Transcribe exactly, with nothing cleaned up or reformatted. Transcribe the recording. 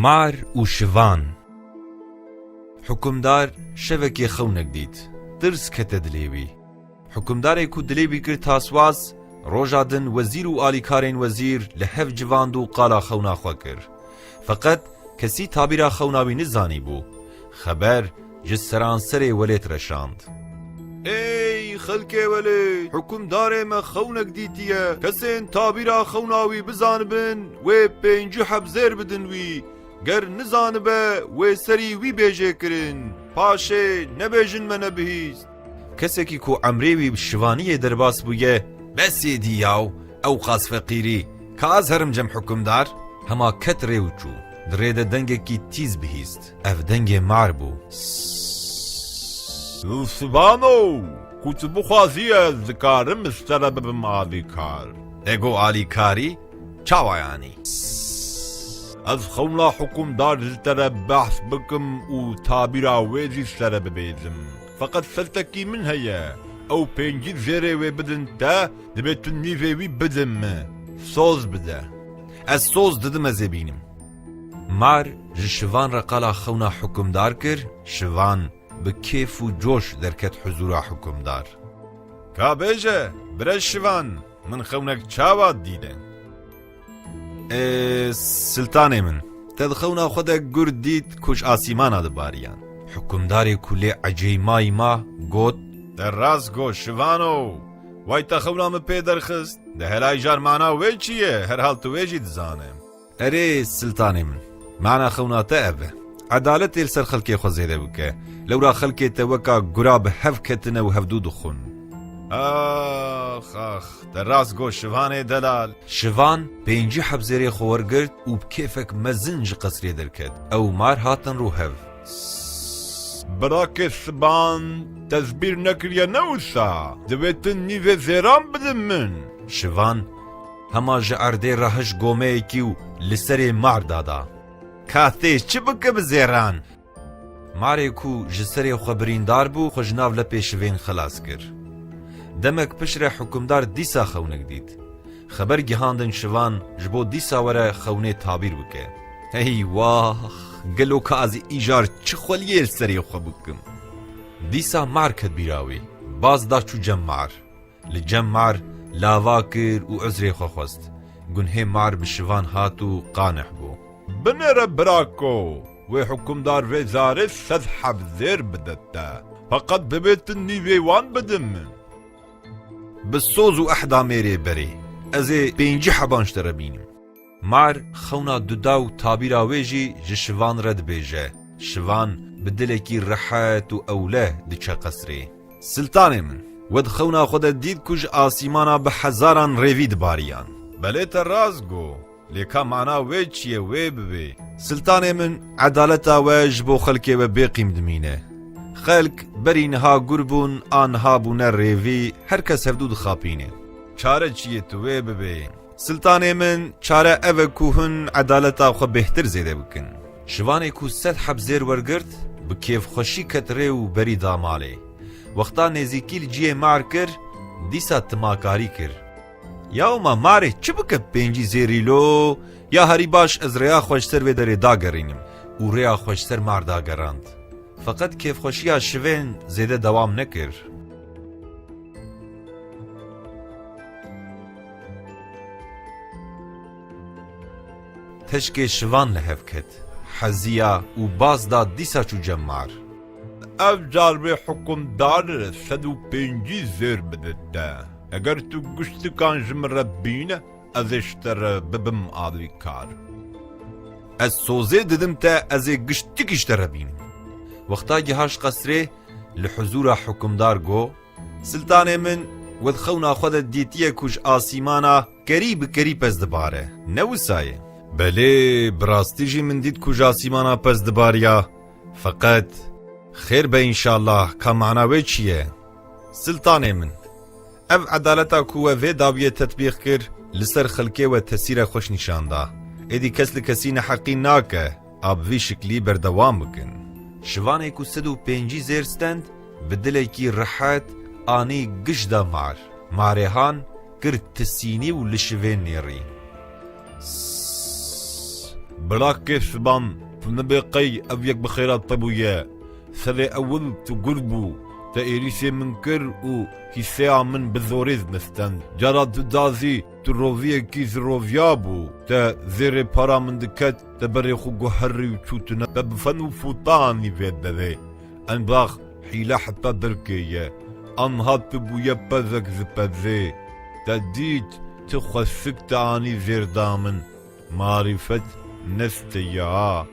Mar û Şivan. Hukimdar şevekê xewnek dît. Tirs kete dilê wî. Hukimdarê ku dilê wî kir taswaz, roja din wezîr û alîkarên wezîr li hev civand û qala xewna xwe kir. Feqet kesî tabîra xewna wî nizanîbû. Xeber ji seranserê welêt reşand. Ey xelkê welêt, hukimdarê me xewnek dîtiye. Kesên tabîra xewna wî bizanibin, wê pêncî heb zêr bidin wî. Ger nizanibe, wê serî wî bêjê kirin. Paşê nebêjin me nebihîst. Kesekî ku emrê wî bi şivaniyê derbas bûye, besê dî yaw, ew qas feqîrî, ka ez herim cem hukimdar? Hema ket rê û çû. Di rê de dengekî tîz bihîst. Ev dengê mar bû. Sibano, ku tu bixwazî ez dikarim ji te re bibim alîkar. Te got alîkarî? Çawa yanî? Ez xewna hukimdar ji te re behs bikim û tabîra wê jî ji te re bibêjim. Feqet şertekî min heye, ew pêncî zêrê wê bidin te, divê tu nîvê wî bidin min. Soz bide. Ez soz didim, ez ê bînim. Mar ji Şivan re qala xewna hukimdar kir, Şivan bi kêf û coş derket huzûra hukimdar. Ka bêje, birêz Şivan, min xewnek çawa dîne? Ê, siltanê min, te di xewna xwe de gur dît ku ji asîmana dibariyan. Hukimdarê ku lê ecêmayî ma, got, Te rast got, Şivano, way te xewna min pê derxist. De hela îcar mana wê çi ye? Herhal tu wê jî dizane. Erê, siltanê min, mana xewna te ev e. Edaletê li ser xelkê xwe zêde bike. Lewra xelkê te weka gura bi hev ketine û hevdû dixwin. Ax, ax, te rast got Şivanê delal. Şivan pêncî heb zêrê xwe wergirt û bi kêfek mezin ji qesrê derket. Ew mar hatin rû hev. Birakê Siban, te ji bîr nekiriye ne wisa? Divê tu nîvê zêran bidin min. Şivan hema ji erdê re hişt gomeyekî û li serê mar dada. Ka tê çi bike bi zêran? Marê ku ji serê xwe birîndar bû, xwe ji nav lepê şivên xelas kir. Demek piştre hukimdar dîsa xewnek dît. Xeber gihandin Şivan ji bo dîsa were xewnê tabîr bike. Hey wah! Gelo ka ez îcar çi xweliyê li serê xwe bikim? Dîsa mar ket bîra wî. Baz da çû cem mar. Li cem mar lava kir û uzrê xwe xwest. Gunhê mar bi Şivan hat û qanih bû. Binêre birako, wê hukimdar vê carê sed heb zêr bide te. Feqet divê tu nîvê wan bidin min. Bi soz û ehda mêrê berê. Ez ê pêncî heban ji te re bînim. Mar xewna duda û tabîra wê jî ji Şivan re dibêje. Şivan bi dilekî rehet û ewle diçe qesrê. Siltanê min, we di xewna xwe de dît ku ji asîmana bi hezaran rêvî dibariyan. Belê te rast got. Lê ka mana wê çi ye, wê bibê? Siltanê min, edaleta we ji bo xelkê we bêqîm dimîne. Xelk berî niha gur bûn, a niha bûne rêvî, her kes hevdû dixapîne. Çare çi ye, tu wê bibê? Siltanê min, çare ev e ku hûn edaleta xwe bêhtir zêde bikin. Şivanê ku sed heb zêr wergirt, bi kêfxweşî ket rê û berî da malê. Wexta nêzîkî li cihê mar kir, dîsa timakarî kir. Ya ma marê çi bike pêncî zêrî lo? Ya herî baş, ez rêya xwe ji ser vê derê dagerînim. Û rêya xwe ji ser mar dagerand. Feqet kêfxweşiya şivên zêde dewam nekir. Teşkê şivan li hev ket. Heziya û baz da dîsa çû cem mar. Ev car wê hukimdar sed û pêncî zêr bide te. Eger tu giştikan ji min re bîne, ez ê ji te re bibim alîkar. Ez sozê didim te, ez ê giştikî ji te re bînim. Wexta gihişt qesrê, li huzûra hukimdar got, Siltanê min, we di xewna xwe de dîtiye ku ji asîmana kerî bi kerî pez dibare. Ne wisa ye? Belê, bi rastî jî min dît ku ji asîmana pez dibariya. Feqet, xêr be înşallah, ka mana wê çi ye? Siltanê min, ev edaleta ku we vê dawiyê tetbîq kir, li ser xelkê we tesîre xweş nîşan da. Êdî kes li kesî neheqî nake, a bi vî şiklî berdewam bikin. Şivanê ku sed û pêncî zêr stend, bi dilekî rehet anî giş da mar. Marê han kir tisînî û li şivên nêrî. Sss. Bila kêf siban, tu nibê qey ev yek bi xêra te bûye. Serê ewil tu gur bû, te êrîşê min kir û hîseya min bi zorê nistend. Cara duda zî tu roviyekî ji roviya bû. Te zêrê para min diket, te berê xwe guherî û çûtine te bi fen û fûta anî vê derê. Enbax hîle heta derkê ye. Anha tu bûye pezek ji pezê. Te dît, tu xweşik te anî zêrda min. Marîfet neste ya.